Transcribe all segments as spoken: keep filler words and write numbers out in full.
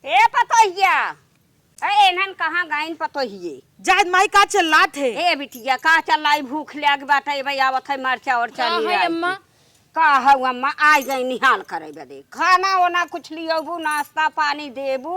ए पतोहिया, ए, एनहन कहाँ गइन पतोहिए? जायद माई का चिल्लात है? ए बिटिया, का चिल्लाई, भूख लाग बाटे, ए भाई आवत है मरचा ओरचा का है निराई अम्मा? के। का हऊ अम्मा, आई गई निहाल करे बदे। खाना ओना कुछ लियोबू, नाश्ता पानी देबू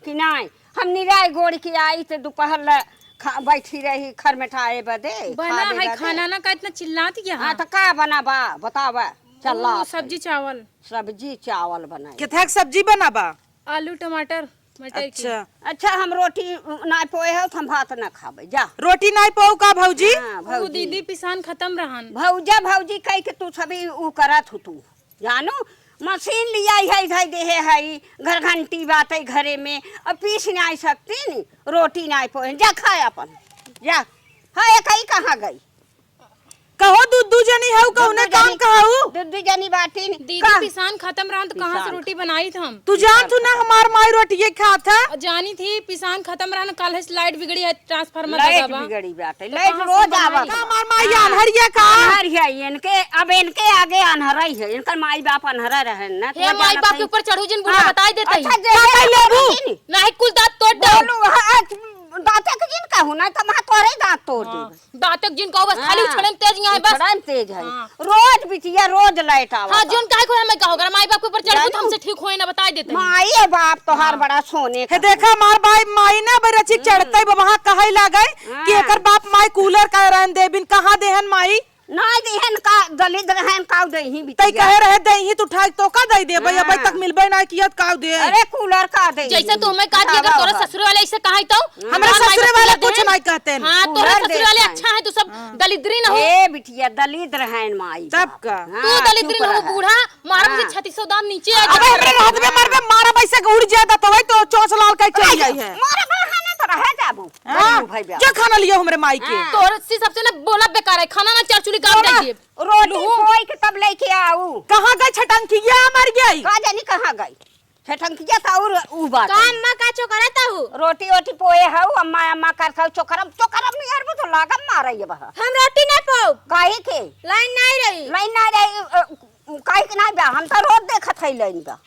कि नाई? हम निराई गोड़ के आई त दुपहर ले खा, बैठी रही खरमेटाए बदे, बना खाबे है बदे। खाना ना का इतना चिल्लात यहाँ? हाँ, त का बनाबा? बतावा। चल ओ, ला सब्जी सही। चावल। सब्जी चावल बनाई। केथक सब्जी बनाबा? आलू, टमाटर, मटर की। अच्छा। अच्छा, हम रोटी नाई पोए हो, त हम भात ना खाबे, जा। रोटी नाई पोऊ का भौजी? हाँ, वो भौजी। दीदी पिसान खत्म रहन। भौजा, भौजी कह के तू सभी ऊ करत हो तू, जानू? मशीन लियाई है, धई देहे है, घर घंटी बाटे घरे में, अब पीस नाई सकती नी, रोटी नाई पोए, जा खाए अपन, जा। हाँ, एक ही कहाँ गई? कहो, दू, दू जनी हऊ, कौने दुद्दू काम जनी, कहऊ? दुद्दू जनी बाटिन। दीदी, का? पिसान खत्म रहन, त कहाँ से पिसान रोटी खत्म। बनाई त हम? तू जान तू ना, हमार माई रोटिये खात है। जानी थी, पिसान खत्म रहन, काल है लाइट बिगड़ी है, ट्रांसफार्मर लाइट लगा बा। बिगड़ी बाटे, त लाइट कहाँ से रोज आवा बनाई? का हमार माई हाँ। अनहरिया का? अनहरिया, इनके, अब इनके आगे अनहरा ही है, इनकर माई बाप अनहरा रहे ना, हे तो माई जानत बाप के है। ऊपर चढ़ू जिन बूढ़ा हाँ। बताई देता ही। अच्छा, जे का कह लेबू? नहीं, कुल दांत तोड़ दे। बोलू, हाँ, आज दांते के जिन कहू ना, त वहाँ तोरे दांत तोड़ हाँ। देबे। दांतक जिन कहो बस खाली हाँ, उछड़न तेज यहाँ है बस। उछड़न तेज है। हाँ। रोज बिटिया, रोज लाइट आवा हाँ, था। जोन काहे को हमें कहो, अगर माई बाप के ऊपर चढ़ गई तो जानू? हमसे ठीक होए ना, बताई देते हैं। माई ए बाप तोहार हाँ। बड़ा सोने हे का देखा, है। हमार भाई माई ना बरची हम्म। चढ़ते बा, वहाँ कहै लागे कि हाँ। एकर बाप माई कूलर का रहन देबिन, कहाँ देहन माई? नाई देहन का, दलिद्र रहन का देही तै बिटिया। कहे रहे देही, तू ठाक तो का दे दे भाई, अबे हाँ। तक मिलबे ना कियत का दे। अरे कूलर का दे जैसे ही। तू हमें कहा दिया, अगर बतावा तोरा बा। ससुर वाले ऐसे कहा है तो? हाँ। हमरे हमार माई ससुरे बाप वाले कुलर कुछ देहन। नहीं कहते हैं। हाँ, तोरा कूलर ससुर वाले देहन। अच्छा है, तू सब हाँ। दलिद्री न हो। ए बिटिया, दलिद्र हैं माई तब बाप। का? हाँ, तू दलिद्री चुप न हो, रह। बूढ़ा, मारा हाँ। मुझे छत्तीसों दांत नीचे आ अबे जाए। हमरे रहत में मरबे, मारा वैसे उड़ जाए तो वही तो चोंच लाल कह चली आई है। मारा बहाना तो रह जाबू। हाँ, गरीब भैया। जो खाना लियो हमरे माई के। हाँ। तोर से सबसे ना बोला बेकार है, खाना ना चार चुली काम बोला, दे दे। रोटी लूहू। कोई के तब लेके आऊ। कहाँ गई छटंकिया मर गई? का जानी कहाँ गई। छटंकिया त और ऊ बात का है। अम्मा का चोकरत हऊ? रोटी ओटी पोए हऊ, अम्मा, अम्मा करत हऊ, चोकरम, चोकरम नहीं यार, वो तो लागम मारा ये बहा। हम रोटी नहीं पोब। काहे के? लाइन नहीं रही। लाइन नहीं रही, अ, काहे के नहीं बा? हम तो रोज देखत हई लाइन बा।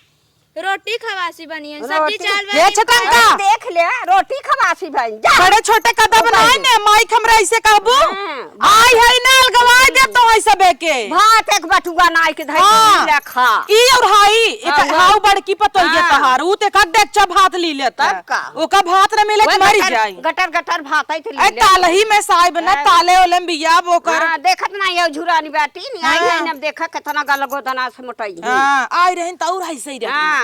रोटी खवासी बनियन, सब्जी रोटी। चावल हे बनियन। छटंका। अरे देख ले, रोटी खवासी बनियन। जा। बड़े छोटे कदम तू नहीं कह ने, माइक हमरा ऐसे कहबू? हाँ। आई है ना, अलगवाई दे तो है सबे के। भात एक बटुआ नाई के धई हाँ। ले खा। ई और हाई, एक हाँ, हाँ। हाउ बड़की पतोहिया हाँ। तहार, ऊ ते का डेकचा भात ली लेता। तब का? ओका भात न मिले वह त मरी गटर, जाई। गटर, गटर भात आई त ली ए, ले। तालही में साइब ना, हाँ। ताले ओले में बिया बोकर। हाँ, देखत ना ये झुरानी बाटी, नहीं आई हाँ। है ना, देखा कितना गलगोदना से मोटाई है। हाँ, आई रहिन त और है सही रही। हाँ।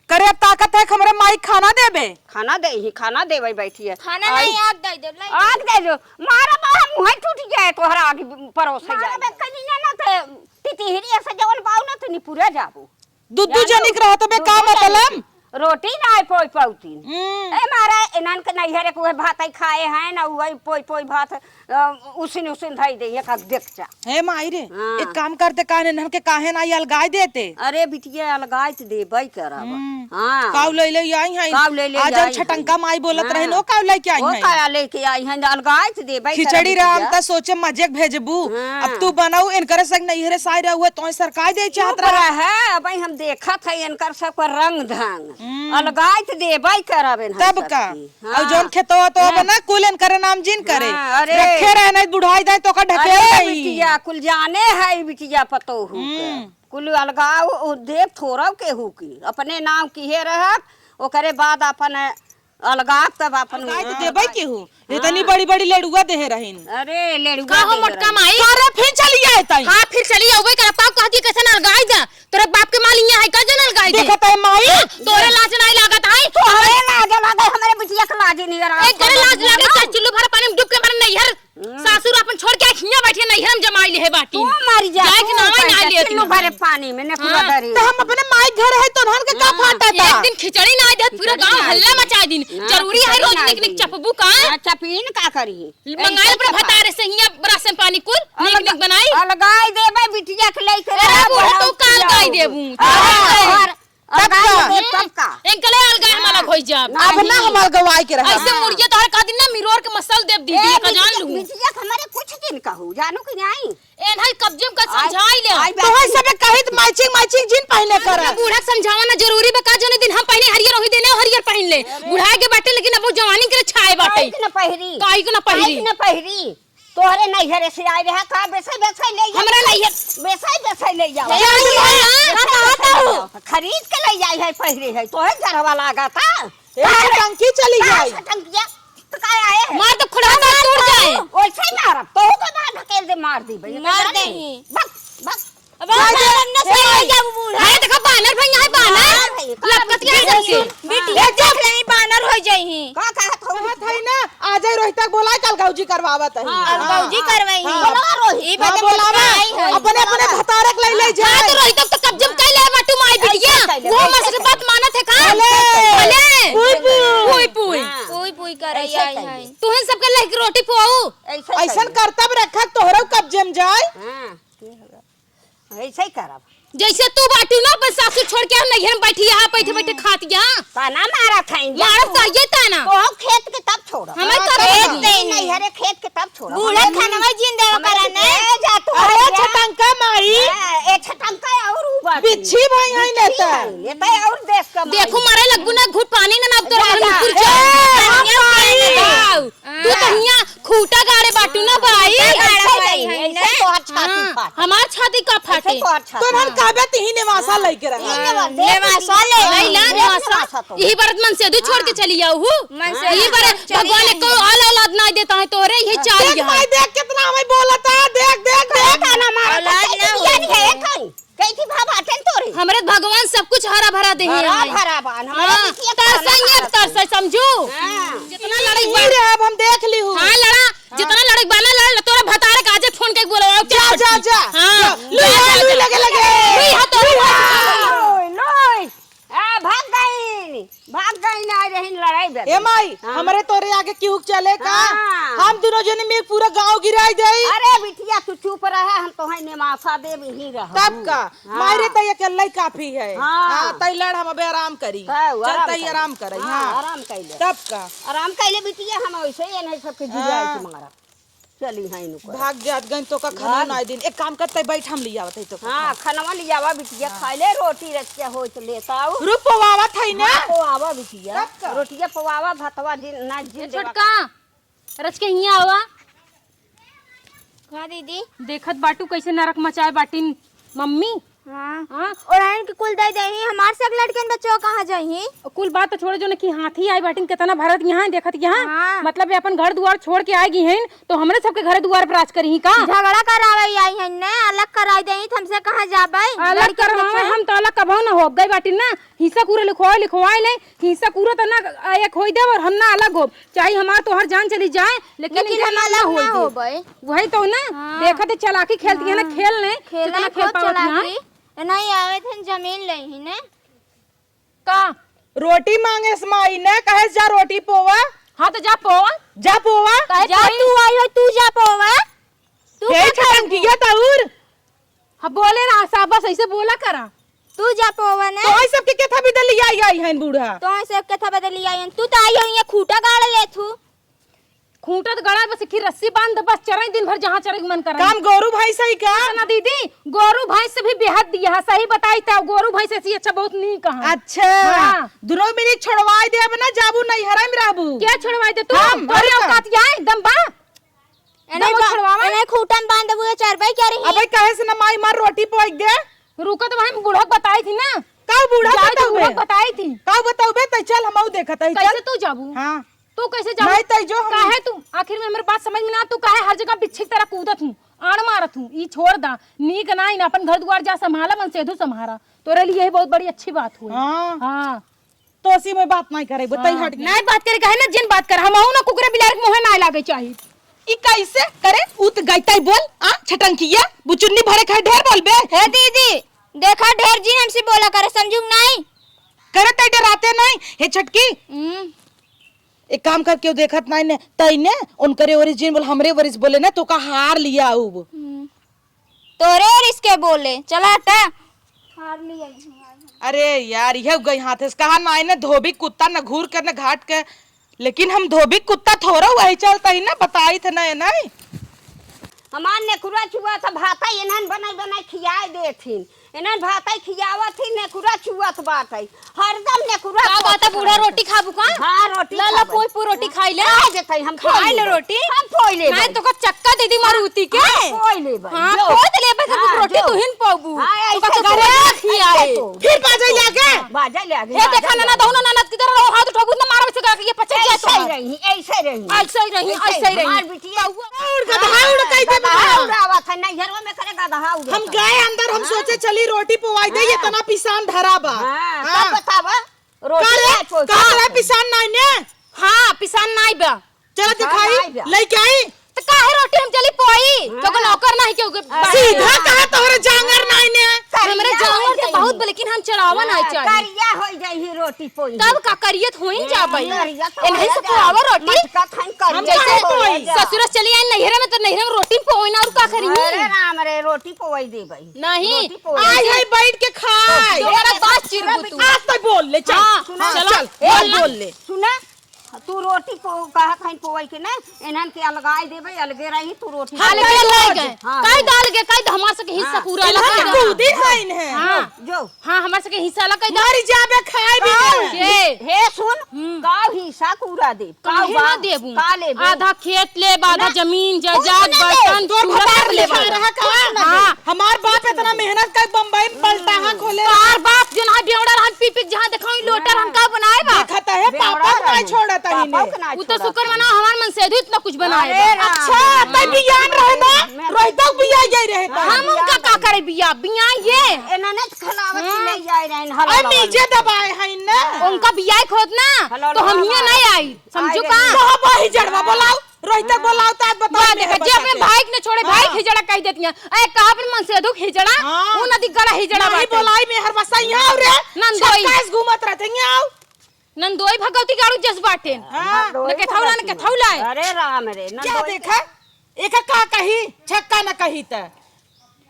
करे अब ताकत है हमरे माई खाना देबे? खाना दे ही, खाना देवे बैठी है। खाना आई। नहीं, आग दे दे, लाई। आग दे दो। मारा बा, मुँह टूट जाए तोहरा आगे परोसे मारा जाए। बे कनिया ना ते तितिहरी ऐसे जवन बाऊ ना ते निपुरा जाबू। दुद्दू जानो, जनिक रहत बे का दुद्दू मतलब? जनिक। रोटी ना आए पोई पौतीन। हम्म। ए मारा इनान के नैहरे के उहे भात आई खाए हैं ना, उहे पोई पोई भात अ, उसिन, उसिन धई दे, एक आध देखचा। हे माई रे, हाँ। एक काम करते, काहे इन्हन के काहे ना ये अलगाई देते? अरे बिटिया, अलगाई त देबई करब। हम्म। हाँ। काऊ ले ले आई हैं? काऊ ले ले आज आई हम छटंका हैं। माई बोलत हाँ। रहे, ओ काऊ लेके आई ओ हैं? काया लेके आई हैं, अलगाई त देबई करब खिचड़ी राम बिटिया। त सोचे मजे के भेजबू। हाँ। अब तू बनाऊ, इनकरे संग नैहरे साई रहुए, तोहे सरकाई दे चाहत चुप रहा। रहे, अबई हम देखत है इनकर सब कर रंग ढंग। हम्म। अलगाई त देबई करब इन्हन तब का? सबके। हाँ। और जौन खेतवा तो हाँ। बना, कुल इनकरे नाम जिन करे। हाँ, अरे। रखे रहे नहीं, बुढ़ाई जाए तो ओकर ढकेल अरे दई। बिटिया, कुल जाने है बिटिया पतोहू के। हम्म। कुल अलगाव उ देख थोड़व केहू की, अपने नाम किहे रहब, ओकरे बाद अपन अलगाव तब अपन अलगाव तो हाँ। देबै केहू। इतनी हाँ। बड़ी-बड़ी लेड़ुआ देहे रहिन। अरे, लेड़ुआ का हो देहे मोटका रहिन। माई? का रे, फिर चली आए ताई? हाँ, फिर चली आउबे करब। का कहती कैसे अलगाई जा? तोरे बाप के माल इहाँ है का जन अलगाई दे? देखत है माई? हाँ, तोरे लाज नाई लागत है? तोहरे लाज लागे, हमरे बिटिया के लाज नहीं रहा। एक करे लाज लागे, चार चुल्लू भर पानी में डूब के मर नैहर। हम्म। सासुर अपन छोड़ के हियाँ बैठे नैहर में जमाई ले है बाटी। तू मर जा, जाए के तू नाम ही ना ले चुल्लू भरे पानी में, ने पूरा हाँ। डरे। तो हम अपने माई घर है, तो उन्हन के का हाँ। फाटा था? एक दिन खिचड़ी ना दे, पूरा गाँव हल्ला मचा दिन। हाँ, जरूरी है खिचड़ी रोज ना निक निक दे। चपबू का? हाँ, चपीन का करी? मंगाइल पर भतारे से हियाँ राशन पानी कुल निक निक बनाई। अलगाई देबे बिटिया के लेके अरे रह, बूढ़ा बनाओ तू का अलगाई खियाओ। देबू? हाँ, और तब अलगाई का? देबे तब का? इनके लिए अलगाई हम हाँ। अलग होई जाब। अब ना हम अलगवाई के रहे। ऐसे मुड़िया तोहर का दिन ना मिरोर के मसल देब दीदी ए, का जान बिटिया, लू। बिटिया के हमारे कुछ दिन कहू, जानू कि नहीं? ए भाई कब्जे में कर आई, समझाई ले। आई तोहर सबे कहित मैचिंग मैचिंग जीन पहने कर। बूढ़ा समझावा ना जरूरी बा का, जौने दिन हम पहने हरियर ओही दिन ना, हरियर ले, बुढ़ाए के बाटे, लेकिन अब वो जवानी के लिए छाए बाटे। काहे के न पहिरी? काहे के न पहिरी? काहे के न पहिरी? तोहरे नैहरे से आए रहा का? बेसे, बेसे ले जा। हमरा नैहर। बेसे, बेसे ले जाओ। ले आई है, बेसे, हम बेसे कहत ले हूँ। जाओ। खरीद के ले आई है, पहिरे है, तोहे गरवा लागा था। ए, टंकी चली गई। टंकिया तो का आए? मार तो खुड़वा का टूट जाए। ओइसे ही मारब, तोहू के बाहर ढकेल दे, मार दी भाई। मार दे ही। बस, बस। अब मार दे। मारब न, ए, सही हो जाबू बूढ़ा। है, देखो, बानर भैया है, बानर। हाँ भाई, लपकत के है सबके। बिटिया ए, देख ले, बानर हो जाई ही। का कहत हो? कहत है ना, आ जाए रोहिता के बोलाए, कल गौजी करवावत है। हाँ, हाँ, गौजी हाँ, करवाई हाँ। ही। बोलावा रोहित। ई हाँ, बदे बोलावा। आई है। अपने, अपने भतारे के ले, ले जाए। हाँ, तो रोहित तो कब्जे में कई ले बाटू माई बिटिया। ऐसे कई ले, वो ऐसे मस्त कई बात ले। मानत है का? भले। भले। पुई पुई। पुई पुई। हाँ। पुई पुई करे ऐसे आई कई है। ले। तुहन सबके लहक रोटी पोऊ। ऐसे ऐसन कई ले। करतब रखा तोहरो कब्जे में जाए। हाँ। ऐसे ही करब। जैसे तू बाटू ना, अपन सासू छोड़ के हम नैहर में बैठी, यहाँ बैठे बैठे हम्म। खात यहाँ। ताना मारा खाइन जा मारब तू। चाहिए ताना। तो खेत के तब छोड़ब। हमें हाँ, कब तब नहीं? नहीं, अरे खेत के तब छोड़ब। बूढ़ा हमें खानवा जिन देवा हमें करा ने। ए, जा तू अरे हट जा। छटंका माई। ए, ए, छटंका और ऊ बात बिच्छी भाई है बिच्छी नेता। भाई, नेता और देश का माई। देखो मारे लगबू ना घुट पानी ना, ना उतर जा, जा। नुकुर ए, जा। हम पानी। जाओ। तू तो हियाँ खूंटा गाड़े बाटू ना बाई। खूंटा गाड़ा बाई है ना। ऐसे तोहार छाती हाँ, फाटे। हमार छाती का फाटे? ऐसे तोहार छाती। तो हम हाँ। कहबे तिही नेवासा हाँ। लइके रहा। ये नेवासा, नेवासा ले आई ला, ये नेवासा। नेवासा तो। यही बरत मन से दू छोड़ के हाँ। चली आऊ हूँ। मन से यही दू बरत छोड़ के चली भगवान आई। को आल औलाद ना देता है तोरे, यही हाँ। चाल देख यहाँ। भाई, देख कितना हमें बोलता है, देख, देख, देख। ताना मारा औलाद था, ना कैसे हो। बिटिया नहीं है, कहीं? कही थी, "भा बाटेन तोरे।" हमरे भगवान सब कुछ हरा भरा देही हरा हमें। भरा बान, हमारे हाँ, बिटिया तरसई खाना अब खाना तरसई, समझू? हाँ। जितना लड़ाई ई बा-, रे, अब हम देख ली हूँ। हाँ, लड़ा, हाँ। जितना लड़ाई बा ना, लड़, तोरा भतारे का आजे फोन करके बोलवाओ, जा, चल जा, फटकी। जा, हाँ, जा। लुई, जा, लुई, जा, लुई लगे, जा। लगे। लुई, हाँ, तो लुई, लुई। Louie, Louie. आ, भाग गई। भाग गई ना रही लड़ाई बदे। ए माई, हाँ। हमरे तोरे आगे केहू के चले का? हाँ। हम दुनो जने में पूरा गाँव गिराई देई। अरे बिटिया, तू चुप रहा, हम तोहे नेवासा देब, यहीं रह। तब का? हाँ। मारे त अकेले ही काफी है। हाँ। हाँ, तई लड़, हम अबे आराम करी। हाँ, चल, आराम तई कर। आराम करई, हाँ, हाँ। आराम कर ले। तब का? आराम कर ले बिटिया, हम वैसे ही नहीं सबके जुड़ाई हाँ। के मारा। चली हाँ इनको। भाग जात गइन तो का खाना भाग। ना दिन। एक काम करते, बैठ, हम लियावत है तो का हाँ, खाना। खनवा लियावा बिटिया, हाँ। खाए ले, रोटी रच के हो तो लेता आओ। रुक, पोवावत है ना? हाँ, पोवावा बिटिया। तब का? रोटिया पोवावा, भतवा जिन, ना जिन ए देवा। छोटका, रच के हियाँ आवा। का दीदी? देखत बाटू कैसे नरक मचाए बाटिन मम्मी। हाँ। हाँ। और आइन के कुल दे देही, हमार सब लड़कन बच्चों कहाँ जाही? कुल बात तो छोड़े, जो न कि हाथी आई बाटिन, कितना भरत यहाँ देखत यहाँ। हाँ। मतलब ये अपन घर दुआर छोड़ के आए गई हैं, तो हमरे सबके घर दुआर पर राज करी का? झगड़ा करावे आई हैं ने, अलग कराई देही, तो हमसे कहाँ जाबे? अलग लड़कन करवावे, बच्चों। हम तो अलग कबहू ना हो गई बाटिन ना, हिस्सा पूरा लिखवाए, लिखवाए ले, हिस्सा पूरा तो ना एक होई देब और हम ना अलग होब, चाहे हमार तोहर जान चली जाए, लेकिन लेकिन इनका हम अलग ना होई ना देब। होबे। वही तो ना, हाँ। देखत है चालाकी खेलती है ना, हाँ। खेल ले, खेल कितना ले, खेल खूब पावत है। चालाकी। नहीं आवे थे, जमीन ले ही ने। का? रोटी मांगे से माई ने, कहे जा रोटी पोवा। हाँ तो जा पोवा। जा पोवा। काहे जा पोई? तू आई हो, तू जा पोवा। तू हे का करबू? छटंकिया तउर। हाँ, बोले ना, साहब, बस ऐसे बोला करा। तू जा पोवा ने। तो ऐसे के केथा बदल आई, आई हैं बूढ़ा। तो ऐसे केथा बदल आई हैं। तू तो आई हो, ये खूंटा गाड़ ले तू। खूंटा तो गड़ा, बस एक ही रस्सी बांध, बस चराई दिन भर जहाँ चराई मन करा। काम गोरू भैंस है का? ना दीदी, गोरू भैंस से भी बेहद दिया है, सही बताई तो गोरू भैंस ऐसी अच्छा बहुत नीक है। अच्छा। हाँ। दुनो मिली छोड़वाई देब ना, जाबू नैहरा में रहबू। क्या छोड़वाई दे तू? हम, तोरे और का? औकात या एकदम बा। एने दम बा-, छोड़वावा। एने खूंटा में बांध देबू, ये चरबे क्या रही? अबे कहे से ना माई मार रोटी पोइक दे। रुको तो वहीं बूढ़ा बताई थी ना। का बूढ़ा जाए तो बताउबे? बूढ़ा बताई थी। का बताउबे? तै चल हमहू देखत हई, कैसे चल। तू जाबू? हाँ। तू कैसे जाबू? नहीं तै जो हम काहे तू? आखिर में हमरे बात समझ में ना, तू काहे हर जगह बिच्छी की तरह कूदत हूँ, आड़ मारत हूँ? ई छोड़ दा, नीक ना, इन अपन घर दुआर जा संभाला, मन सेधु संभारा। तोरे लिए यही बहुत बड़ी अच्छी बात हुई। हाँ। हाँ। तोसी में बात नहीं करे, बताई हाँ। हट गई। नहीं बात करे, कहे ना जिन बात कर, हम ना कुकुरे बिलार के मुँहे ना लागे चाही। ई कैसे करे? उ त गइतई बोल, आ, छटंकिया, बुचुन्नी भरे खाए ढेर बोलबे। हे दीदी, देखा ढेर जिन हमसे बोला करे, समझू नहीं? करे तई डराते नहीं, हे छटकी। हम्म। एक काम कर, केहू देखत नहीं ने, तई ने, उनकरे ओरी जिन बोल, हमरे ओरी बोले ना, तो का हार लिया आउब। हम्म। तोरे और इसके बोले, चला हटा। हार लिया ही हूँ आज हम। अरे यार, यह गई हाथ है, कहा ना, इन्हें धोबी कुत्ता न घूर के न घाट के, लेकिन हम धोबी कुत्ता थोड़ा वही चलता ही ना, बताई थे ना, नहीं। हमार नेकुरा चुआ त भातै इन्हन बनाई बनाई खियाए देथिन। इन्हन भातै खियावत ही, नेकुरा चुअत बाटै। हरदम नेकुरा का बात है, चुअत बूढ़ा रहत। रोटी खाबू का? हाँ, रोटी ला, ला, खाबै। पोई, पोई रोटी हाँ। खाई ले। खाई देतै, हम खाई खाई ले लेबै। रोटी। हम पोई लेबै। नहीं तो का चक्का दे दी मारुति के। हाँ, पोई लेबै। हाँ, जो। पोई तो लेबै, हाँ, रोटी जो। तू ही न पाबू। हाँ, तू का ऐसे तो करे। रोटी खियाए। ऐसे तो। फिर बाजै ले आगे। बाजै ले आगे, हे बाजै देखा ले ना, आगे। दोनों ननद की तरह रहो, हाथ उठाबू ना, मारब से का, ये पछे जाए ऐसे ही तोहार। रही, ऐसे ही रही। ऐसे ही रही, ऐसे ही रही। हमार बिटिया। उड़ गधा उड़ कह दे गधा बा। उड़ावत है, नैहरवा में करे गधा उड़ावत हम है। गए अंदर, हम हाँ। सोचे चली रोटी पोवाई दे, हाँ। इतना पिसान धरा बा। हाँ, हाँ। तब बतावा, रोटी का रे? का पोई का रे, पिसान नाई ने? हाँ, पिसान नाई बा। चला पिसान दिखाई, नाई बा। लेके आई। तो काहे रोटी हम चली पोई? हाँ। क्योंकि नौकर नहीं, क्योंकि अरे सीधा हाँ। कहा तोहरे जांगर नाई ने। करिया हमरे जांगर हो के जाई। बहुत, लेकिन हम चढ़ावा हाँ, नहीं चाहिए। करिया हो जाई ही रोटी। तब का करियत होइन जाबै। करियत होइन जाबै। एनही से पोआवा रोटी। मटका खाइन करियत जैसे होइन जाबै। ससुर से चली आई नैहरे में, तो नैहरे में रोटी पोइन और का करी? अरे राम रे, रोटी पोई देबै। नहीं। रोटी पोई। आई है बैठ के खाए। दोबारा बात चिरबू तू। आज तक बोल ले, चल। हाँ, सुना। हाँ, चलो। चल, ए, बोल, बोल ले। सुना, तू रोटी पो-, कहत हइन पोई के ना, इन्हन के अलगाई देबै, अलगे रही, तू रोटी अलगे पोई। अलगे। हाँ। कई दा अलगे, कई दा हमार से के हिस्सा हाँ। पूरा अलग कर दे। कूदी हइन है। हाँ। जो। हाँ, हमार से के हिस्सा अलग कर दे। मर जाबे, खाए भी हाँ। ना। ये। हे सुन, हम्म। का हिस्सा पूरा दे? काहे ना देबू? का लेबू? आधा खेत लेब, आधा ना। जमीन, कुछ जायदाद, ना बर्तन, देब। तोर पूरा बाप कर लेबू। लिखा रहा का? कुछ ना हाँ। देब। हमार बाप इतना मेहनत कर बम्बई में पलटाहा खोले। तोहार बाप जो ना बेवड़ा रहन, पी पी के जहाँ देखाई लोटा रहन, का बनाए बा? देखत है, बेवड़ा पापा रहन। नहीं छोड़त है पापा इन्हें। के ना उ तो छोड़त शुक्र है। मनाओ, हमार मनसेधु इतना कुछ बनाए अरे बा। राम। अच्छा, तै बियान रहे ना, मैं रोहितक बिया गई रहे ता। हम उनका का करे बिया, बिया ये। एना नहीं खिलावत अरे। ले जाए रहन, अरे हलावा नीचे वाला। दबाए हैं ना। उनका बिया खोद ना, हलावा तो हम वाला। हियाँ नहीं आई। समझू आई का? रे। कहाँ बा हिजड़वा? हाँ। बोलाओ, रोहितक बोलाओ, तात बताओ बा मेहर देखा, जे अपने बताते। भाई के न छोड़े, हाँ। भाई के हिजड़ा कह देती हैं। ए, कहा अपने मनसेधु के हिजड़ा, हाँ। उ नदी गला हिजड़ा नहीं बाटे। बोलाई मेहर बसा यहाँ रे। नंदोई। छक्का से घूमत रहते हैं, यहाँ आओ। नंदोई भगवती गाड़ू जस बाटे। हाँ। न केथौला, न केथौला है। अरे राम रे, क्या नंदोई देखा? एका का कही, छक्का न कही त।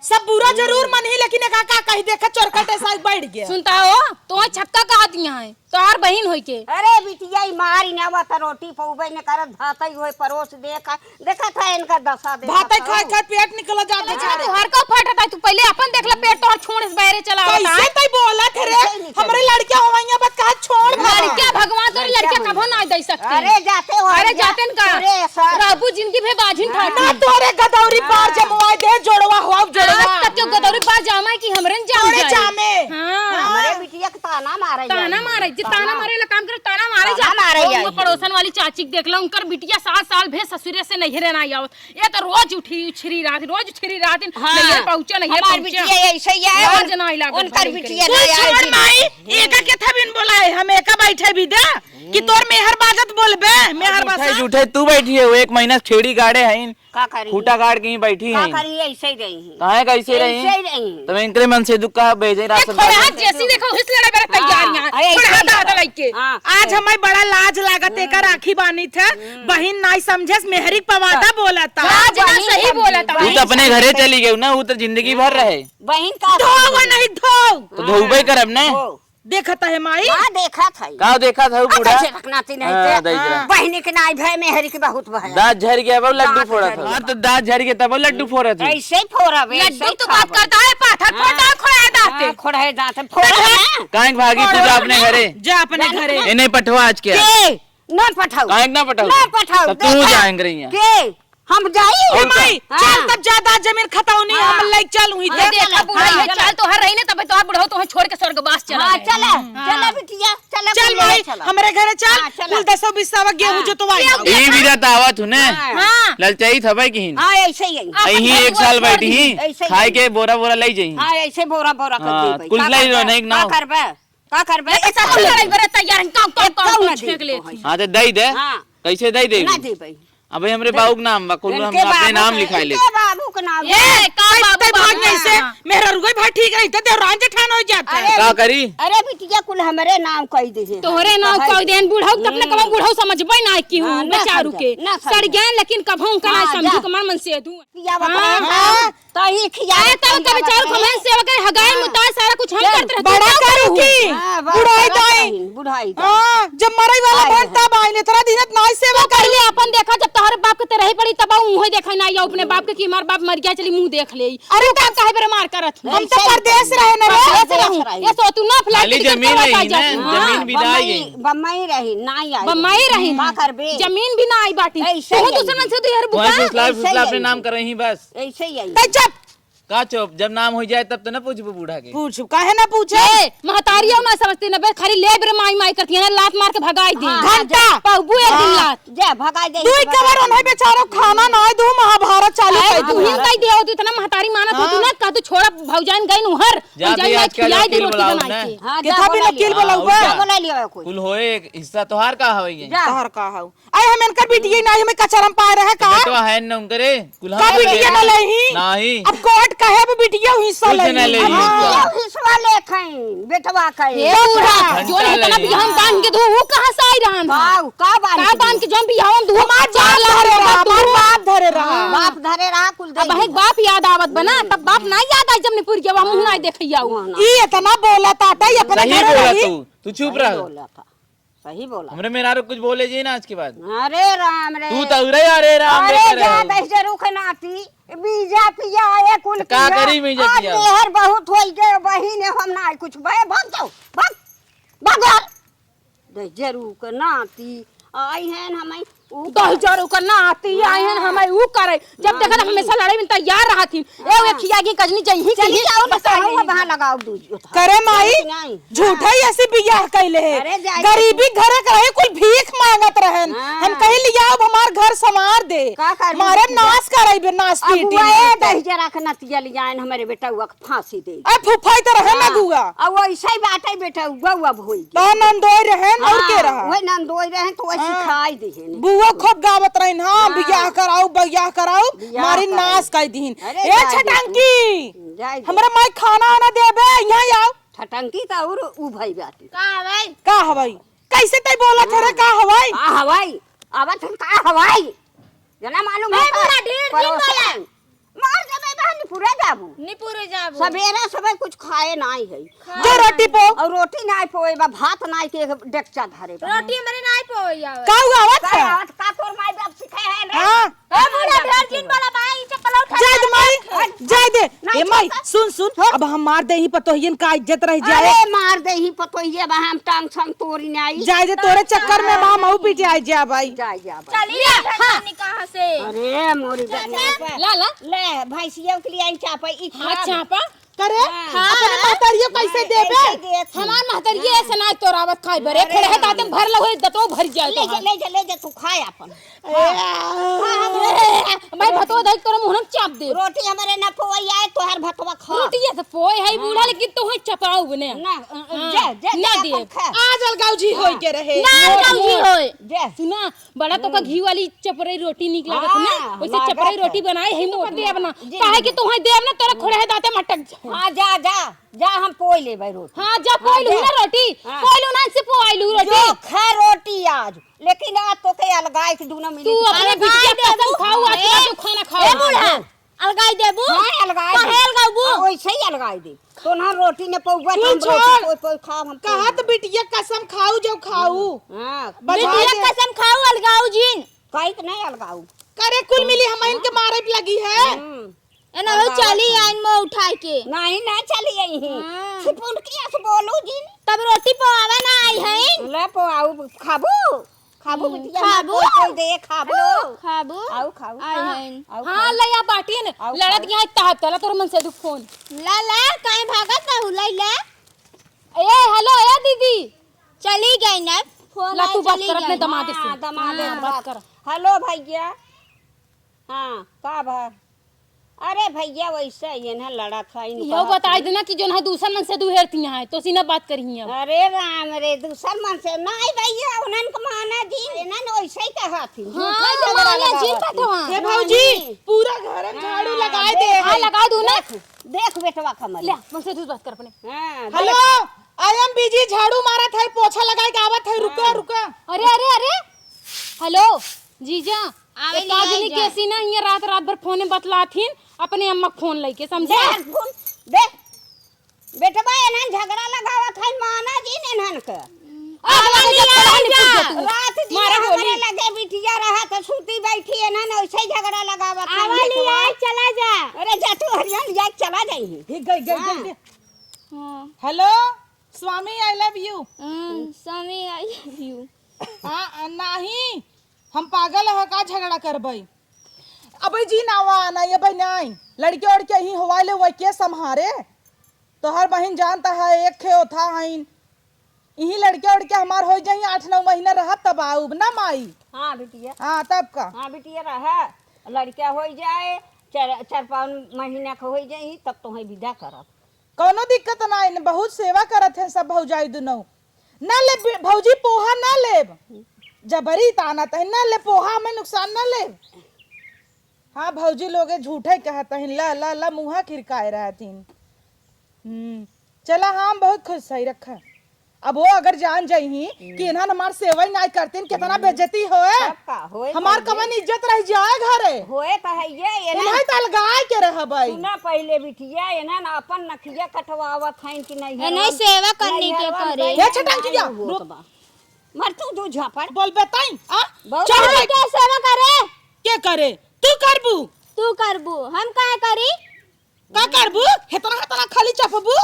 सब बुरा जरूर मनही, लेकिन एका का कही, देखा चोरकटे साथ बैठ गया। सुनता हो, तो छक्का कहा दिया है, तोहार बहिन होई के। अरे बिटिया, ई मारी ना बा त रोटी पौबे न करत, भातई होए परोस दे खा, देखत है इनका दशा, देखत भातई हो। खाए खाए पेट निकल जात है अरे झारे। तोहार का फटत है, तू पहले अपन देख ले, पेट तोहार छोड़ से बाहरे चला आवत कैसे है। तई बोलत है रे? कैसे निकल? हमरे लड़किया होवइया बत कहा छोड़ भावा। लड़किया भगवान तो लड़किया लड़किया होई। कभो ना दे सकते। अरे जाते हो अरे भैया। जाते न का? अरे सर। रहबू जिंदगी भे बाझिन हाँ। था। ना तोरे गदौरी पार हाँ। जमवाए दे, जोड़वा हो, जोड़वा। आज तक के गदौरी पार जामा है कि हमरे न जाम तोरे जाए। जामे। हाँ। हाँ। हमरे बिटिया के ताना मारे ताना जाए। मारे, जे ताना ताना। मारे ला काम करे, ताना मारे ताना जाए। मारे वो जाए। पड़ोसन वाली चाची के देख लो, उनकर बिटिया सात साल भे ससुरे से नैहरे ना आवत। ये तो रोज उठी उछरी रात, रोज उछरी रात, हाँ। नैहर पहुँचा, नैहर हमार पहुँचा। बिटिया ऐसे ही है, रोज उन-, ना इला उनकर घर बिटिया कुल नहीं छोड़ आई। माई, एका के था बिन बोलाए, हम एका बैठे भी दे, कि तोर मेहर बाजत बोलबे, मेहर झूठे, बासा। झूठे तू बैठी है, वो एक महीना से छेड़ी गाड़े हैं, का करी? खूटा गाड़ के ही बैठी का हैं। करी, ऐसे ही रही हैं। काहे कैसे रही? ऐसे ही रही हैं। तो मैं इनके मनसेधु का भेजे एक राशन थोड़ा पानी। हाथ जैसी देखो, हिस लड़े बेरे तैयार हाँ, यहाँ। ऐसे थोड़ा ही हाथ, हाथ लगा। लइके। हाँ। आज हमें बड़ा लाज लागत, एकर राखी बानी थे, बहिन नाई समझेस, मेहरी पवादा बोलता। हाँ, जना सही बोलता। तू तो अपने घरे चली गई ना, वो तो जिंदगी भर रहे। बहिन का धोवा नहीं धो। तो धोबे करब ना। धो। देखत है माई? हाँ, देखत है। का देखत है अच्छा, बूढ़ा? झटकना ती नहीं हाँ, थे। दई जरा। बहिनी के नाई भय, मेहरी के बहुत भय। दांत झर गया, अब लड्डू दांत फोड़त झर है। गया। हाँ, तो दांत झर गया, तब लड्डू फोड़त है। ऐसे ही फोड़ब, लड्डू ऐसे ही तो बात खाब। करता है, पाथर हाँ। फोटा खोड़ा दांत। हाँ, खोड़ा दांत, फोड़ब ना। काहे के भागी तू जा अपने घरे? जा अपने घरे। ए, नहीं पठवा आज के। के? ना पठाऊ। काहे के ना पठाऊ? ना पठाऊ, तब तू देखा। जाएंगे रही हैं। के? हम जाई? ए माई, हाँ। चल तब ज्यादा जमीन खतौनी हाँ। हम ले चल हुई हाँ, थे। देखा बुढ़ा हाँ। ये चाल तोहर रही ना, तब तोहर बुढ़ऊ तोहर छोड़ के स्वर्गवास चला हाँ, गए। चला, हाँ। चला बिटिया, चला चल बुढ़िया, माई, चला। हमरे घरे चल, हाँ, चला। कुल दसो बीसवा गेहूं हाँ। जोतवाई ये आओ। ई बिदा तावत हुने। हाँ। हाँ। ललचाई थबे किहिन। हाँ, ऐसे ही है। अपन अही घर एक साल छोड़ बैठी दी। ही, ऐसे ही खाए है। के बोरा बोरा ले जाई। हाँ, ऐसे बोरा बोरा कर हाँ, दी भाई। कुल का ले लो, करबे? नहीं ना। का करबे? का करबे? एक साथ लड़ाई बरे तैयार हैं, काउ, काउ, काउ, काउ ना छेक दे ले। हाँ, तो दे दे। हाँ। कैसे दे दे? ना दे भाई। अबे हमरे बाऊ के नाम बा, कुल हम इनके अपने बाबू नाम के, लिखाई ले। इनके बाबू के नाम ए, का बाबू, बाबू भाग गई से? हाँ। मेहररुआ भाई ठीक रही, तो देवरान जेठान हो जात है। अरे, का करी? अरे बिटिया, कुल हमरे नाम कई दे है। तोहरे नाम कई दे हैं, बुढ़ऊ तब ले कबो बुढ़ऊ समझबे ना की हूँ, हाँ, ना बेचारू समझा, के। ना समझा। सड़ गए, लेकिन कबहू उनका ना हाँ, समझू जा। के मन, मन से दू। पिया हाँ, बकरा, हाँ। तो ही खिया अरे, तब बकरा, कब बेचारू बकरा। खमन से वकर हगाई हाँ। मुताज सारा कुछ हम चल, करत रहते। बड़ा करू की? हाँ, बड़ा बुढ़ाई करत दाई। रही, बुढ़ाई दाई। हाँ, जब मरई वाला आए बन हैं। तब आइन, इतना दिन नाई सेवा तो पहले करी। अपन देखा, जब तोहरे बाप के ते रही पड़ी, तब ऊ उहे देखा ना, या अपने बाप के कि हमार बाप मर गया, चली मुंह देख ले। अरे, तू का काहे बरे मार करत हूँ? हम तो ऐसे ही परदेस रहे न रे। परदेस परदेस रहूँ। रहे। ये सो तू ना फ्लाइट खाली टिकट जमीन करवा रही जा ना, तू। हाँ, जमीन बम्बई, विदाई गई। बम्बई रही, ना आई। बम्बई रही। का करबे? जमीन भी ना आई बाटी। ऐसे तू ही दूसरे आई। मन से तू यार वहाँ बुका। फुसला, ऐसे फुसला ही अपने आई। नाम कर रही बस। ऐसे ही आई। तै चुप। का चुप? जब नाम हो जाए तब तो ना पूछबू बूढ़ा के। पूछू, काहे ना पूछे? ए, महतारी हो ना समझती ना बे, खाली लेब रे माई माई करती है ना, लात मार के भगाई दे। हाँ, घंटा। जा। पहुबू एक दिन हाँ। लात। जा, भगाई दे। दुई कबर उन्हें बेचारो खाना ना दू, महाभारत चालू अरे, कर तू ही दू। कह दे हो, तू इतना महतारी मानत हो, तू हाँ। ना कह, तू छोड़ा भौजाइन गई नु हर, जा भौजाइन भी आज कल खिलाई दे वकील रोटी बुलाओ बनाई ना। के। हाँ, कितना जा, भी बोला वकील लिया। बुलाऊ हाँ, बे? जा, बोला लिया कोई। कुल होए, हिस्सा तोहार का हवे ये? जा। तोहार का हऊ? अरे हम इनकर बिटिया ना, हमें कचरा में पाए रहे का? बेटवा है न उनकरे, कुल का हम बिटिया ना लेही? नहीं। अब कोर्ट कहे अब बिटिया हिस्सा कुछ लेही। ना लेही अब हिस्सा। बिटिया हिस्सा ले खाई, बेटवा खाई। ए बूढ़ा, घंटा जो ले इतना लिया। बिहान बांध के दू, वो कहाँ से आई रहन है? का, का बांध का के बांध दू? के जौन बिहान दू, हमार चार बाप लाख धरे रहा, रुपया हमार दू। बाप धरे रहा। हाँ। बाप धरे रहा, कुल दे अब वही दिया। बाप याद आवत बना, तब बाप ना याद आई जब निपुर गया, मुँह ना देखैया। मुँह ना। ई इतना बोला ताटा, ये अपने सही घर बोला रही। तू, तू चुप सही रह। बोला था। सही बोला। हमरे मेहरारू कुछ बोले जी ना आज के बाद। अरे राम रे। तू तो उरे अरे राम रे अरे करे जा हो। दहिजरू के नाती, बीजा पिया ए कुल तो का पिया। करी बीजा आज पिया? मेहर बहुत होई गए, बहिन हम ना कुछ बे, भाग जाओ, भाग, भाग यार। दहिजरू के नाती, आई हैं हमें ऊ दहिजरू के नाती, आई हैं हाँ। हमें ऊ करे। जब हाँ, देखा था, हम्म। हमेशा लड़ाई में तैयार रहत ही। ए, हाँ। वे खिया की कजनी जइही चली की जाओ, बताओ, बताओ। अब वहाँ लगाओ दूज उठा। करे माई, नहीं, नहीं। झूठा ही ऐसी बियाह कैले है। अरे, जाए गरीबी घर के रहे, कुल भीख मांगत रहन। हाँ। हम कहीं लिया, अब हमार घर संवार दे। का कर मारे बिटिया? नाश कराई बे, नाश अब पीटी वो ए नाश। दहिजरा के नतिया लियाएन, हमारे बेटा हुआ के फांसी दे। अब फुफाई तो रहे ना हाँ। गुआ। अब वैसे ही बाटे बेटा, हुआ, हुआ भोई। तो नंदोई रहन और के हाँ, रहा? वही नंदोई रहन, तो वही हाँ। सिखाई दे। बुआ खूब गावत रहिन, हाँ, हाँ। बियाह कराऊ, बियाह कराऊ, बियाह मारी कराऊ। नाश कर दीन। अरे, ए जाए दे छटंकी, तू। जाए दे। हमरा माई खाना आना देबे, यहाँ आओ। छटंकी तो और उ भाई बाटे। का हवाई? का हवाई? कैसे तै बोलत है रे, हाँ। का हवाई? का हवाई? आवत हम का हवाई? जना मालूम ए, है का? बड़ा ढेर दिन परोसा वाला। है। मार देबे बहन, निपुरे जाबू। निपुरे जाबू। सबेरे सबेरे कुछ खाए नाई है। खा। जो रोटी पो। और रोटी नाई पोए बा, भात नाई के डेकचा धरे बा। रोटी हमरे नाई पोए आवे। का हुआ आवत का है? आवत का तोर माई बाप सिखाए है रे? हाँ। ए बूढ़ा ढेर दिन वाला बा, ई चप्पल उठा जाए दे के माई, हट। जाए दे। नहीं ए माई, छोड़ता। सुन, सुन, छोड़। अब हम मार देही पतोहियन का इज्जत रह जाए। अरे मार देही पतोहिया बा, हम टांग छांग तोरी नाई। जाए दे, तोरे चक्कर में बा, हम पीटे आए जा भाई। जाए जा भाई। चलिए, हाँ। कहाँ से? अरे मोरी बहन। ला, ला। ले, भैंसिया के लिए आई चापा, ई हाँ, खा। चापा। करे? हाँ। अपने महतारियो कैसे हाँ, देबे? ऐसे देत हूँ। हमार महतारियो हाँ। ऐसे ना तोरावत खाए बरे, अरे खोड़े है हाँ। दाते में भर लगो, दतो भर जाए ले तो जा, हाँ। ले जा, ले जा, तू खाए अपन। ए, हाँ, हाँ, हाँ, ए, मैं भतो दाई तोरा मुंह में चाप दे। रोटी हमारे ना पोई आए, तोहर भतवा खा। रोटी ये तो पोए है हाँ। बूढ़ा, लेकिन तू है चपाऊ बने। ना, अ, अ, हाँ, जे, जे, ना जे दिए। अपन खा। आज अलगाव जी हाँ। होई के रहे। ना अलगाव जी होए। जे। सुना, बड़ा तो का हम्म। घी वाली चपरई रोटी नीक लागत है ना, हाँ, वैसे लागत चपरई है। रोटी बनाए है मोट दे अपना। जी, काहे जी। कि तू है दे अपना, तोरा खोड़े है दाते मटक जाए। हाँ, जा, जा, जा, हम पोई लेबै रोटी। हाँ, जा हाँ, पोई लू जा। ना रोटी, हाँ। पोई लू ना, से पोई लू रोटी। जो खा रोटी आज, लेकिन आज तोके अलगाई के दूनो मिली तू के अपने अलगाई बिटिया दे कसम दू। खाऊ, आज ए, ना तू खाना खाऊ। ए बूढ़ा, अलगाई देबू? हाँ, अलगाई काहे दे। अलगाबू? आ, वैसे ही अलगाई दे। तो ना रोटी ने पौवा, तू हम रोटी छोड़। पोई, पोई खाब हम कहा पोई। तो बिटिया कसम खाऊ जो खाऊ। हाँ, बजा बिटिया दे। कसम खाऊ, अलगाऊ जिन। काहे के नहीं अलगाऊ? करे कुल मिली हम इनके मारे पे लगी है। हम्म। ए ना हो अलगावत चली है। आइन मुँह उठाए के। नहीं, नहीं चली आई है। हाँ। छुपुन की ऐसे बोलू जिन। तब रोटी पोआवे ना आई है। ले पोआऊ खाबू। खाबू हम्म, बिटिया, खाबू? कोई, कोई दे, खाबू? हेलो, खाबू? आऊ, खाऊ। आए हाँ, हैं। आऊ, हाँ, खाऊ। ले आ बाटिन, आऊ, लड़त खाऊ। गया है, तहत तला तोर मन से दू फोन। ला, ला, काहे भागत रहू, ले, ले। ए, हेलो, ए दीदी। चली गई ना, फोन ला, आए, तू बात चली कर अपने गई। दमाद से। हाँ, दमाद हाँ, से बात बात। कर। हेलो भैया। हाँ, का भा? अरे भइया, वइसे ही है ना, लड़त है, इनको इहो बताइ देना कि जौन है दूसर मन से दुहेरती हैं, तो सीना बात करिहीं अब। अरे राम रे, दूसर मन से नहीं भइया, उन्हन के माना जी, इन्हन वइसे ही कहा थी, हाँ, झूठा झगड़ा माना जी लगावत थी। कटवा। ए भौजी, नहीं। पूरा घर में झाड़ू हाँ, लगाए देख, दे। हाँ, लगा दूँ ना। देख, देख बेटवा कमल। ले, मन से तू बात कर अपने। हाँ, हेलो, देख। I am busy, झाड़ू मारत है, पोछा लगाए के आवत है, रुका, हाँ। रुका। अरे, अरे, अरे, हेलो, जीजा, आवे एक आध नहीं जनी आई जा। कैसी ना हियाँ रात, रात भर फोन में बतलाथिन, अपने अम्मा के फोन लइके, समझे? दे फोन, दे। बेटवा, एनहन झगड़ा लगावत है, माना जी एनहन के। आवे नहीं आई जा। रात दिन मारा हमरे गोली। लगे बिटिया रहा तो सूती बैठी, एनहन ऐसे ही झगड़ा लगावत है, आवा नहीं बेटवा। आई, चला जा। अरे जा तू हरिया लिया, चला जाइए। ठीक, गई, गई, हाँ। गई, गई। हाँ। हेलो, स्वामी, I love you। Hmm, Swami, I love you। हाँ, नहीं, हम पागल ह का झगड़ा करबै? अबै जी ना आवा, ना अबै नाई। लड़के उड़के ही होवा ले, वही के सम्हारे? तोहर बहिन जानता है, एक खे ओथा हईन। इही लड़के उड़के हमार होइ जाई, आठ नौ महीना रहब तब आउब ना माई। हाँ बिटिया। हाँ, तब का? हाँ बिटिया, रहा, लड़का होइ जाए, चार, चार पाँच महीना के होइ जाई, तब तोहे विदा करब। कौनो दिक्कत ना है, बहुत सेवा करत हैं सब भौजाई दुनौ। ना ले बि-, भौजी पोहा ना लेब, जबरी ताना तही ना ले पोहा, हमें नुकसान ना लेब। हाँ, भौजी लोगे झूठे कहत हैं, ला, ला, ला, मुँहा खिरकाए रहत हैं। हम्म, चला, हाँ, हम बहुत खुश है, रखा। अब वो अगर जान जाइही कि इन्हन हमार सेवा ही नाई करतीन, कितना बेइज्जती होए। तब का, होए हमार तो कवन इज्जत रह जाए घरे। होए तो है ये, ये ना। इन्हें तो अलगाए के रहबै। सुना पहिले बिटिया, इन्हन अपन नखिया कटवावत हैं कि नहीं ए, नहीं, हरवा-, सेवा करनी नहीं के हरवा करे। में हे छटंकिया, नहीं होत रुक। बा। मर तू दू झापड़। बोल बताई, आ? बहुत चल भाई। के सेवा करे? के करे? तू करबू? तू करबू, हम काहे करी? का करबू? हेतना, हेतना खाली चपबू?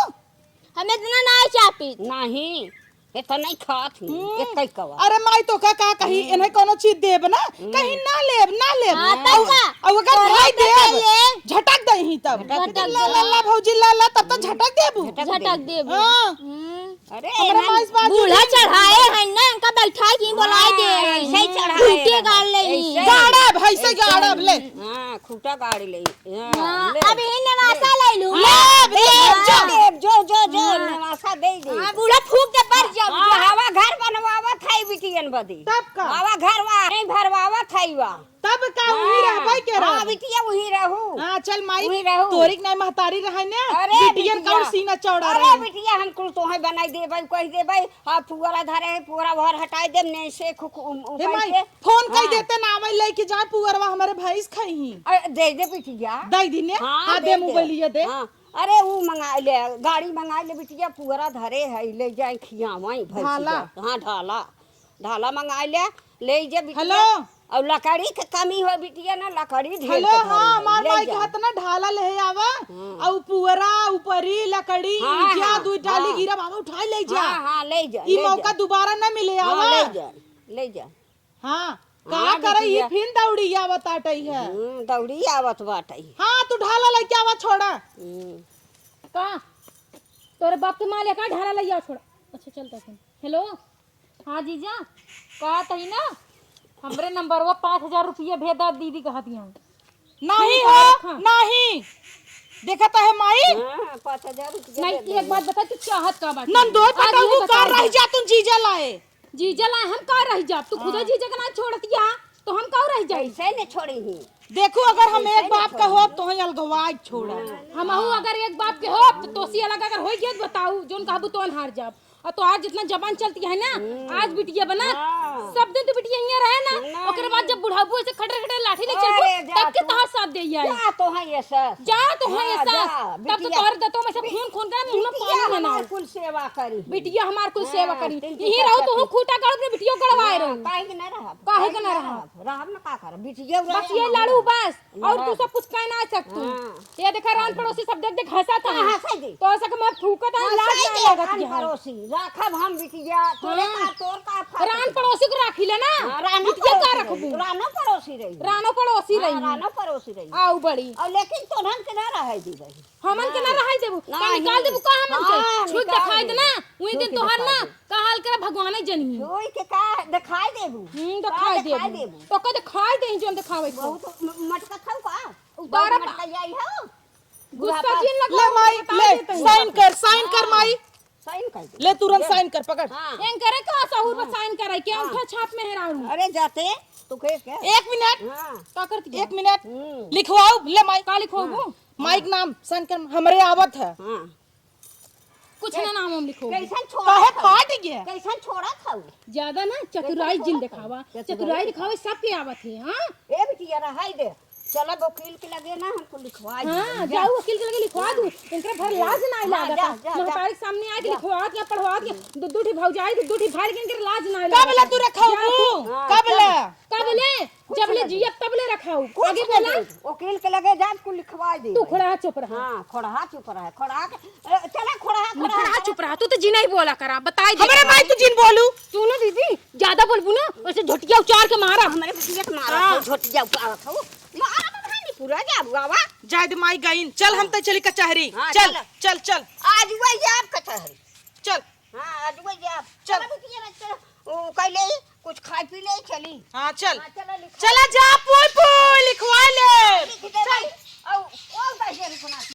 हम इतना नाई चापी। नहीं, हेतना नहीं खात हूँ, हम्म। एतई कवा। अरे माई तो का, का कही, हम्म। इन्हें कोनो चीज देब ना, हम्म। कहीं ना लेब, ना लेब। हाँ, तब अउ-, का? अउ अगर तोरा भाई तो देब, चाहिए। झटक दही तब। झटक दे। ला, ला, ला, भौजी, ला, ला, तब तो झटक देबू। झटक झटक देबू। हाँ। हम्म। अरे, हमरा एनहन माइस बाजू बूढ़ा नहीं। चढ़ाए हैं ना, इनका बैठाए की बोलाए हाँ, दे। ऐसे ही चढ़ाए खूंटे रहो। गाड़ ले। ऐसे ही। गाड़ब, ऐसे ऐसे ही। गाड़ब, ले। हाँ, खूंटा गाड़ ले। हाँ, हाँ, ले। अब यही नेवासा ले लूं। ले, ले, हाँ। जो। दे, जो, जो, जो, हाँ। नेवासा दे दे। हाँ, बूढ़ा फूंक दे, पर जब हाँ, हवा घर बनवावत है बिटियन बदे। तब का? हवा घर वा, नहीं भरवावत है वा। तब का उही हाँ, रहबै के हाँ, रहब? बिटिया उही रहू। हाँ, चल माई, उही रहू। तोरी के नाई महतारी रहे ने, अरे बिटियन बिटिया। कौन सीना चौड़ा अरे रहे? बिटिया, हम कुल तोहे बनाई देबै, कह देबै, हाँ, पुअरा धरे है, पुअरा भर हटाई देब, ने से खु-, खु-, उम, हे उपाय माई, के। फोन कई हाँ। देते ना, आवे लेके जाए पुअरवा, हमारे भैंस खाई ही। अरे, दे दे बिटिया। दे दी ने? हाँ, हाँ, दे दे, दे। मोबाइलिया दे। हाँ। अरे, ऊ मंगा ले, गाड़ी मंगा ले बिटिया, पुअरा धरे है, ले जाए खियावाई भैंसिया। ढाला। हाँ, ढाला। ढाला मंगाइ ले, लेइ जे बिटिया। हेलो। अउ लकड़ी के कमी होइ बिटिया ना, लकड़ी ढेर हेलो, के भरी हाँ, है, हमार लेइ माई जा। कहत ना ढाला लेहे आवा, हाँ। अउ पुअरा, उपरी, लकड़ी, हाँ, ईंटिया, हाँ, दुइ टाली हाँ। गिरा बाबा उठाइ लेइ जा। हाँ, हाँ, लेइ जा, ई लेइ मौका जा। दुबारा ना मिले हाँ, आवा। लेइ जा, लेइ जा। हाँ, हाँ, का करे ई बिटिया। फिन दौड़ी आवत आटइ है। हम्म, दौड़ी आवत बाटइ। हाँ, तू ढाला लइके आवा छोड़ा। हम्म। का? तोरे बाप के माल है का ढाला लइके आवा छोड़ा? अच्छा, चल तो सुन। हेलो। हाँ जीजा, कहत हई ना, हमरे नंबरवा पाँच हजार रुपया भेज दा दीदी कहत हई। नहीं हो, नहीं। देखत है माई। हाँ, पाँच हजार रुपया नहीं, दे एक बात बता, तू चाहत का बात? नंदोई आज ये पटाऊ बता का दे। रह जा तुम जीजा लाए। जीजा लाए हम का रह जा? तू खुदा हाँ। जीजा के ना छोड़तिया, तो हम का रह जाई? ऐसे ने छोड़ी ही। देखो, अगर हम एक बाप का होब, तो हम अलगवाई छोड़ा। हमहू अगर एक बाप के होब, तो तोसी अलग अगर होइ गया, तो बताऊ, जोन कहबू, तोन हार जाब। अउ तोहार जितना जबान चलती है ना, हम्म। आज बिटिया बना, हाँ। सब दिन तो बिटिया हियाँ रहे ना, ना। ओकरे बाद जब बुढ़ाबू ऐसे खटरे खटरे लाठी ले अरे, चलबू, जा तब के तू। तोहार साथ दे आई। जा तो है ये सस। जा तो है ये हाँ, सस। जा, तब तो बिटिया। तोहर दतों में से खून, खून का मुंह में बिटिया पानी ना हमार हो। कुल सेवा करी। बिटिया हमार कुल हाँ, सेवा करी। तिनकी यही रहो तो खूटा काट अपने बिटिया गड़वाए हाँ, रहो। काहे के ना रहब? काहे के ना रहब? रहब ना का करब? बिटिया बस ये लड़ू बस। अउर तू सब कुछ कह ना सकतू। हाँ। ये देखा, रान पड़ोसी सब देख देख हंसत है। हाँ, हंसे दे। तो ऐसा के मत थूकत है, लाज ना लागत है। पड़ोसी, राखब हम बिटिया, तोरे हाँ। का, तोर का फर्क रान बा? पड़ोसी को राखी ले ना। हाँ, रानो बिटिया का पड़ोसी रखबू? रही, रानो पड़ोसी रही। रानो पड़ोसी हाँ, रही। रानो पड़ोसी रही। आउ बड़ी। अउर लेकिन तोहन के ना रहे दी रही। हमन के ना हाँ। रहे देबू। का नहीं। निकाल देबू का हमन के? हाँ, छुट निकाल दिखाई दे। देना। वही दिन छुट तोहर दिखाई ना दे। का हाल करा भगवान ही जनी। छुई के का दिखाई देबू? हम्म, का दिखाई दिखाई देबू। देबू? तो का दिखाई दे जोन दिखावे को। बहुत म-, मटका खाऊ का? उतारा बहुत बा। मटका जाई हो। गुस्सा बुढ़ापा। जिन लगा, ले माई, बता ले, देते हैं। साइन कर, साइन कर हाँ। माई। साइन कर दे। ले तुरंत ले। साइन कर, पकड़। हाँ। एंकरे का सहूर में हाँ। साइन करे, के हाँ। अंगूठा छाप में हेरारू। अरे जाते, तो के, के? एक मिनट। हाँ। का करती है? एक मिनट। हम्म। लिखवाओ, ले माई। का लिखवाओ? हाँ। माई के नाम साइन कर, हमरे आवत है। हाँ। कुछ ना नाम हम लिखो। कैसन छोड़ा काहे था? फाट गया? कैसन छोड़ा था उ? ज्यादा ना चतुराई कैसन जिन छोड़ा था? दिखावा। चतुराई चतुराई दिखावा। दिखावा, सबके आवत है, हाँ? ए बिटिया, रहाई दे। चला वकील के लगे ना, हमको लिखवा हाँ, दे। जा। जाओ वकील के लगे लिखवा हाँ। दू। इनकरे भर लाज ना हाँ, लागत जा, है। जा, जा। महतारी के सामने आके जा। लिखवा के, पढ़वा के, दू, दू ठी भौजाई, दू, दू ठी भाई के इनकरे लाज ना कब लागत ला है। तू रखा जा हूँ? तू? हाँ, कब चल। ला? कब ले? कुछ जब ले ना दे। जियब तब ले रखा हूँ। कुछ आगे ना बोला। दे। वकील के लगे जा, कुल लिखवा दे। तू खोड़हा चुप रहा। हाँ, खोड़हा चुप रहा, खोड़हा के, ए, चला खोड़हा, खोड़हा, खोड़हा चुप रहा। तू तो जिन ही बोला करा, बताई दे। हमरे माई तू जिन बोलू। तू ना दीदी, ज्यादा बोलबू ना, वैसे झोटिया उचार के मारा। हमरे बिटिया के मारा हाँ। था, झोटिया उचार था। मारा तो भाई पूरा जा बुआवा। जाए दे माई गईन। चल हम हाँ। तो चली कचहरी। हाँ, चल, चल। चल, चल। आज वही जाब कचहरी। चल। हाँ, आज वही जाब। चल। चल बिटिया ना, चल। ओ, कैले कुछ खाए पी ले चली। हाँ, चल। हाँ, चला लिखा। चला जा, पोई पोई लिखवा ले। लिख दे चल। भाई। औ, कौन कैसे लिखना?